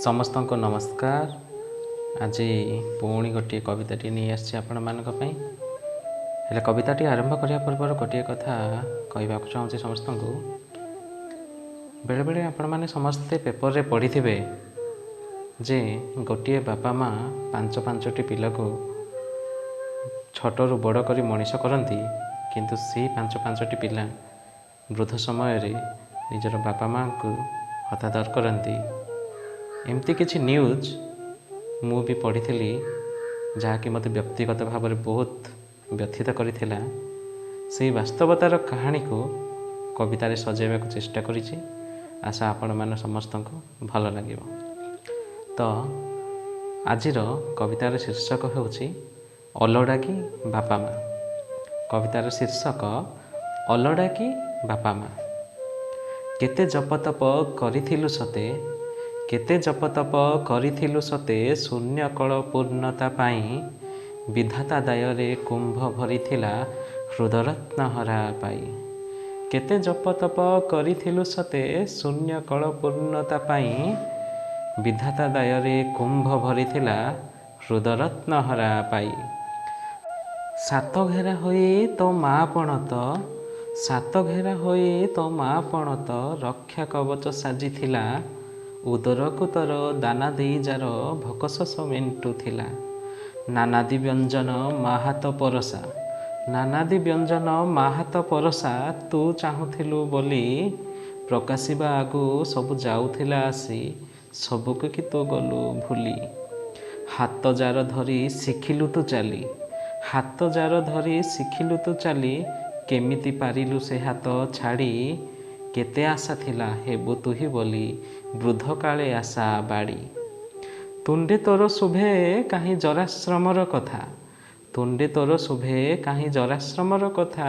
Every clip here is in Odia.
ସମସ୍ତଙ୍କୁ ନମସ୍କାର। ଆଜି ପୁଣି ଗୋଟିଏ କବିତାଟିଏ ନେଇ ଆସିଛି ଆପଣମାନଙ୍କ ପାଇଁ। ହେଲେ କବିତାଟି ଆରମ୍ଭ କରିବା ପୂର୍ବରୁ ଗୋଟିଏ କଥା କହିବାକୁ ଚାହୁଁଛି ସମସ୍ତଙ୍କୁ। ବେଳେବେଳେ ଆପଣମାନେ ସମସ୍ତେ ପେପରରେ ପଢ଼ିଥିବେ ଯେ ଗୋଟିଏ ବାପା ମା' ପାଞ୍ଚ ପାଞ୍ଚଟି ପିଲାକୁ ଛୋଟରୁ ବଡ଼ କରି ମଣିଷ କରନ୍ତି, କିନ୍ତୁ ସେଇ ପାଞ୍ଚ ପାଞ୍ଚଟି ପିଲା ବୃଦ୍ଧ ସମୟରେ ନିଜର ବାପା ମା'ଙ୍କୁ ହତାଦର କରନ୍ତି। ଏମିତି କିଛି ନ୍ୟୁଜ୍ ମୁଁ ବି ପଢ଼ିଥିଲି, ଯାହାକି ମୋତେ ବ୍ୟକ୍ତିଗତ ଭାବରେ ବହୁତ ବ୍ୟଥିତ କରିଥିଲା। ସେଇ ବାସ୍ତବତାର କାହାଣୀକୁ କବିତାରେ ସଜାଇବାକୁ ଚେଷ୍ଟା କରିଛି। ଆଶା ଆପଣମାନେ ସମସ୍ତଙ୍କୁ ଭଲ ଲାଗିବ। ତ ଆଜିର କବିତାର ଶୀର୍ଷକ ହେଉଛି ଅଲୋଡ଼ା କି ବାପା ମା'। କବିତାର ଶୀର୍ଷକ ଅଲୋଡ଼ା କି ବାପା ମା'। କେତେ ଜପତପ କରିଥିଲୁ ସତେ, କେତେ ଜପତପ କରିଥିଲୁ ସତେ, ଶୂନ୍ୟ କଳ ପୂର୍ଣ୍ଣତା ପାଇଁ। ବିଧାତା ଦାୟରେ କୁମ୍ଭ ଭରିଥିଲା ହୃଦରତ୍ନ ହରା ପାଇ। କେତେ ଜପତପ କରିଥିଲୁ ସତେ, ଶୂନ୍ୟ କଳ ପୂର୍ଣ୍ଣତା ପାଇଁ। ବିଧାତା ଦାୟରେ କୁମ୍ଭ ଭରିଥିଲା ହୃଦରତ୍ନ ହରା ପାଇ। ସାତ ଘେରା ହୋଇ ତୋ ମା ପଣତ, ସାତ ଘେରା ହୋଇ ତୋ ମା ପଣତ, ରକ୍ଷା କବଚ ସାଜିଥିଲା। ଉଦରକୁ ତୋର ଦାନା ଦେଇ ଯାର ଭୋକ ଶୋଷ ମେଣ୍ଟୁଥିଲା। ନାନାଦି ବ୍ୟଞ୍ଜନ ମା ହାତ ପରସା, ନାନାଦି ବ୍ୟଞ୍ଜନ ମା ହାତ ପରସା, ତୁ ଚାହୁଁଥିଲୁ ବୋଲି। ପ୍ରକାଶିବା ଆଗୁ ସବୁ ଯାଉଥିଲା ଆସି, ସବୁକୁ କି ତୁ ଗଲୁ ଭୁଲି। ହାତ ଯାର ଧରି ଶିଖିଲୁ ତୁ ଚାଲି, ହାତ ଯାର ଧରି ଶିଖିଲୁ ତୁ ଚାଲି, କେମିତି ପାରିଲୁ ସେ ହାତ ଛାଡ଼ି? କେତେ ଆଶା ଥିଲା ହେବୁ ତୁହି ବୋଲି ବୃଦ୍ଧ କାଳେ ଆଶା ବାଡ଼ି। ତୁଣ୍ଡେ ତୋର ଶୁଭେ କାହିଁ ଜରାଶ୍ରମର କଥା, ତୁଣ୍ଡେ ତୋର ଶୁଭେ କାହିଁ ଜରାଶ୍ରମର କଥା,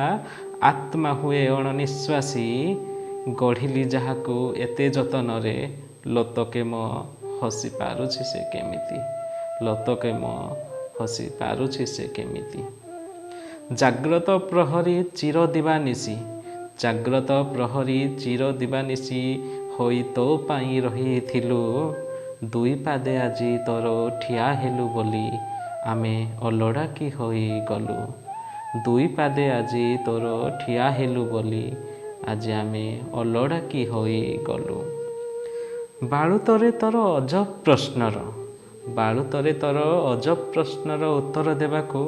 ଆତ୍ମା ହୁଏ ଅଣନିଶ୍ୱାସୀ। ଗଢ଼ିଲି ଯାହାକୁ ଏତେ ଯତନରେ, ଲୋତକେ ମୋ ହସି ପାରୁଛି ସେ କେମିତି? ଲୋତକେ ମୋ ହସି ପାରୁଛି ସେ କେମିତି? ଜାଗ୍ରତ ପ୍ରହରୀ ଚିର ଦିବାନିଶି, ଜାଗ୍ରତ ପ୍ରହରୀ ଚିର ଦିବାନିଶି ହୋଇ ତୋ ପାଇଁ ରହିଥିଲୁ। ଦୁଇ ପାଦେ ଆଜି ତୋର ଠିଆ ହେଲୁ ବୋଲି ଆମେ ଅଲୋଡ଼ା କି ହୋଇଗଲୁ। ଦୁଇ ପାଦେ ଆଜି ତୋର ଠିଆ ହେଲୁ ବୋଲି ଆଜି ଆମେ ଅଲୋଡ଼ା କି ହୋଇଗଲୁ। ବାଳୁତରେ ତୋର ଅଜବ ପ୍ରଶ୍ନର, ବାଳୁତରେ ତୋର ଅଜବ ପ୍ରଶ୍ନର ଉତ୍ତର ଦେବାକୁ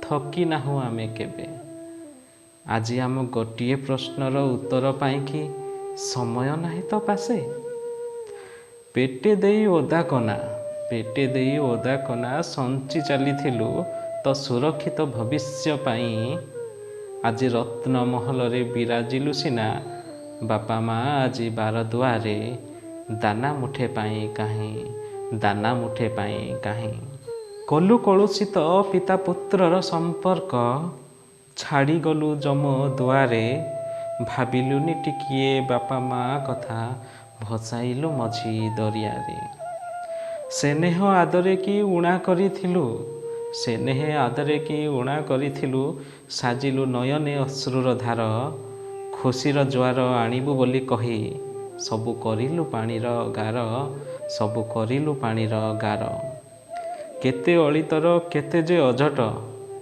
ଥକି ନାହୁଁ ଆମେ କେବେ। ଆଜି ଆମ ଗୋଟିଏ ପ୍ରଶ୍ନର ଉତ୍ତର ପାଇଁ କି ସମୟ ନାହିଁ ତ ପାଶେ? ପେଟେ ଦେଇ ଓଦା କନା, ପେଟେ ଦେଇ ଓଦା କନା ସଞ୍ଚି ଚାଲିଥିଲୁ ତ ସୁରକ୍ଷିତ ଭବିଷ୍ୟ ପାଇଁ। ଆଜି ରତ୍ନ ମହଲରେ ବିରାଜିଲୁ ସିନା, ବାପା ମା ଆଜି ବାର ଦୁଆରେ ଦାନା ମୁଠେ ପାଇଁ କାହିଁ, ଦାନା ମୁଠେ ପାଇଁ କାହିଁ? କଲୁ କଳୁଷିତ ପିତା ପୁତ୍ରର ସମ୍ପର୍କ, ଛାଡ଼ିଗଲୁ ଯମ ଦୁଆରେ। ଭାବିଲୁନି ଟିକିଏ ବାପା ମା କଥା, ଭସାଇଲୁ ମଝି ଦରିଆରେ। ସ୍ନେହ ଆଦରେ କି ଊଣା କରିଥିଲୁ, ସ୍ନେହ ଆଦରେ କି ଊଣା କରିଥିଲୁ, ସାଜିଲୁ ନୟନେ ଅଶ୍ରୁର ଧାର। ଖୁସିର ଜୁଆର ଆଣିବୁ ବୋଲି କହି ସବୁ କରିଲୁ ପାଣିର ଗାର, ସବୁ କରିଲୁ ପାଣିର ଗାର। କେତେ ଅଳିତର କେତେ ଯେ ଅଝଟ,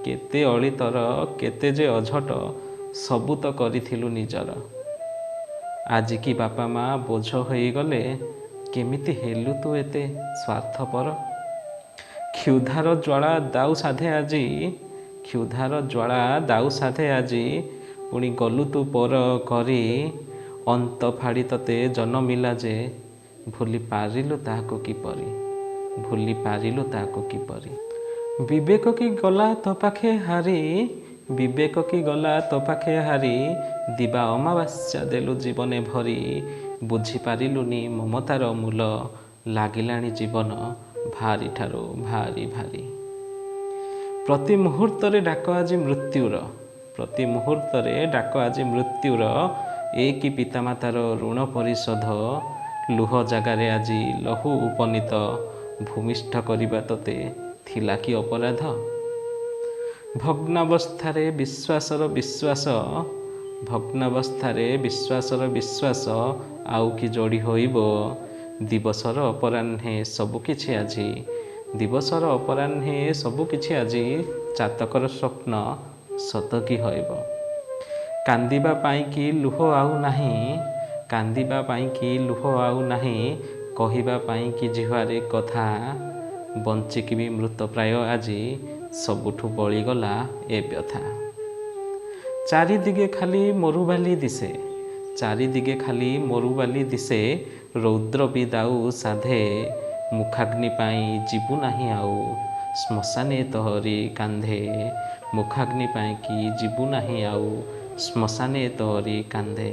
କେତେ ଅଳିତର କେତେ ଯେ ଅଝଟ, ସବୁ ତ କରିଥିଲୁ ନିଜର। ଆଜି କି ବାପା ମା ବୋଝ ହୋଇଗଲେ, କେମିତି ହେଲୁ ତୁ ଏତେ ସ୍ୱାର୍ଥପର? କ୍ଷୁଧାର ଜ୍ୱାଳା ଦାଉ ସାଧେ ଆଜି, କ୍ଷୁଧାର ଜ୍ୱାଳା ଦାଉ ସାଧେ ଆଜି, ପୁଣି ଗଲୁ ତୁ ପର କରି। ଅନ୍ତ ଫାଡ଼ି ତତେ ଜନମିଲା ଯେ, ଭୁଲି ପାରିଲୁ ତାହାକୁ କିପରି? ଭୁଲି ପାରିଲୁ ତାହାକୁ କିପରି? ବିବେକ କି ଗଲା ତୋ ପାଖେ ହାରି, ବିବେକ କି ଗଲା ତୋ ପାଖେ ହାରି, ଦିବା ଅମାବାସ୍ୟା ଦେଲୁ ଜୀବନେ ଭରି। ବୁଝିପାରିଲୁନି ମମତାର ମୂଲ, ଲାଗିଲାଣି ଜୀବନ ଭାରି ଠାରୁ ଭାରି ଭାରି। ପ୍ରତି ମୁହୂର୍ତ୍ତରେ ଡାକ ଆଜି ମୃତ୍ୟୁର, ପ୍ରତି ମୁହୂର୍ତ୍ତରେ ଡାକ ଆଜି ମୃତ୍ୟୁର, ଏ କି ପିତାମାତାର ଋଣ ପରିଶୋଧ? ଲୁହ ଜାଗାରେ ଆଜି ଲହୁ ଉପନୀତ, ଭୂମିଷ୍ଠ କରିବା ତୋତେ ଥିଲା କି ଅପରାଧ? ଭଗ୍ନାବସ୍ଥାରେ ବିଶ୍ୱାସର ବିଶ୍ୱାସ, ଭଗ୍ନାବସ୍ଥାରେ ବିଶ୍ୱାସର ବିଶ୍ୱାସ ଆଉ କି ଯୋଡ଼ି ହୋଇବ? ଦିବସର ଅପରାହ୍ନେ ସବୁକିଛି ଆଜି, ଦିବସର ଅପରାହ୍ନେ ସବୁକିଛି ଆଜି, ଚାତକର ସ୍ୱପ୍ନ ସତ କି ହୋଇବ? କାନ୍ଦିବା ପାଇଁ କି ଲୁହ ଆଉ ନାହିଁ, କାନ୍ଦିବା ପାଇଁ କି ଲୁହ ଆଉ ନାହିଁ, କହିବା ପାଇଁ କି ଜିହ୍ୱାରେ କଥା, ବଞ୍ଚିକି ବି ମୃତ ପ୍ରାୟ ଆଜି, ସବୁଠୁ ବଳିଗଲା ଏ ବ୍ୟଥା। ଚାରିଦିଗେ ଖାଲି ମରୁବାଲି ଦିଶେ, ଚାରିଦିଗେ ଖାଲି ମରୁବାଲି ଦିଶେ, ରୌଦ୍ର ବି ଦାଉ ସାଧେ, ମୁଖାଗ୍ନି ପାଇଁ ଯିବୁ ନାହିଁ ଆଉ, ଶ୍ମଶାନେ ତୋହରି କାନ୍ଧେ। ମୁଖାଗ୍ନି ପାଇଁ କି ଯିବୁ ନାହିଁ ଆଉ, ଶ୍ମଶାନେ ତୋହରି କାନ୍ଧେ।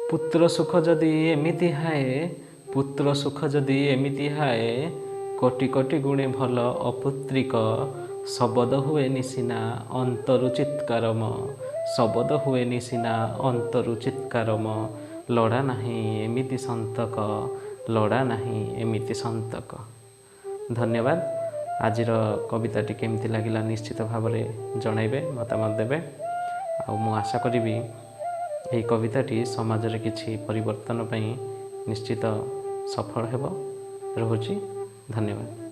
ପୁତ୍ର ସୁଖ ଯଦି ଏମିତି ହାଏ, ପୁତ୍ର ସୁଖ ଯଦି ଏମିତି ହାଏ, କୋଟି କୋଟି ଗୁଣେ ଭଲ ଅପୁତ୍ରିକ। ଶବଦ ହୁଏନି ସିନା ଅନ୍ତରୁ ଚିତ୍କାରମ, ଶବଦ ହୁଏନି ସିନା ଅନ୍ତରୁ ଚିତ୍କାରମ, ଲୋଡ଼ା ନାହିଁ ଏମିତି ସନ୍ତକ, ଲୋଡ଼ା ନାହିଁ ଏମିତି ସନ୍ତକ। ଧନ୍ୟବାଦ। ଆଜିର କବିତାଟି କେମିତି ଲାଗିଲା ନିଶ୍ଚିତ ଭାବରେ ଜଣାଇବେ, ମତାମତ ଦେବେ। ଆଉ ମୁଁ ଆଶା କରିବି ଏହି କବିତାଟି ସମାଜରେ କିଛି ପରିବର୍ତ୍ତନ ପାଇଁ ନିଶ୍ଚିତ ସଫଳ ହେବ। ରହୁଛି, ଧନ୍ୟବାଦ।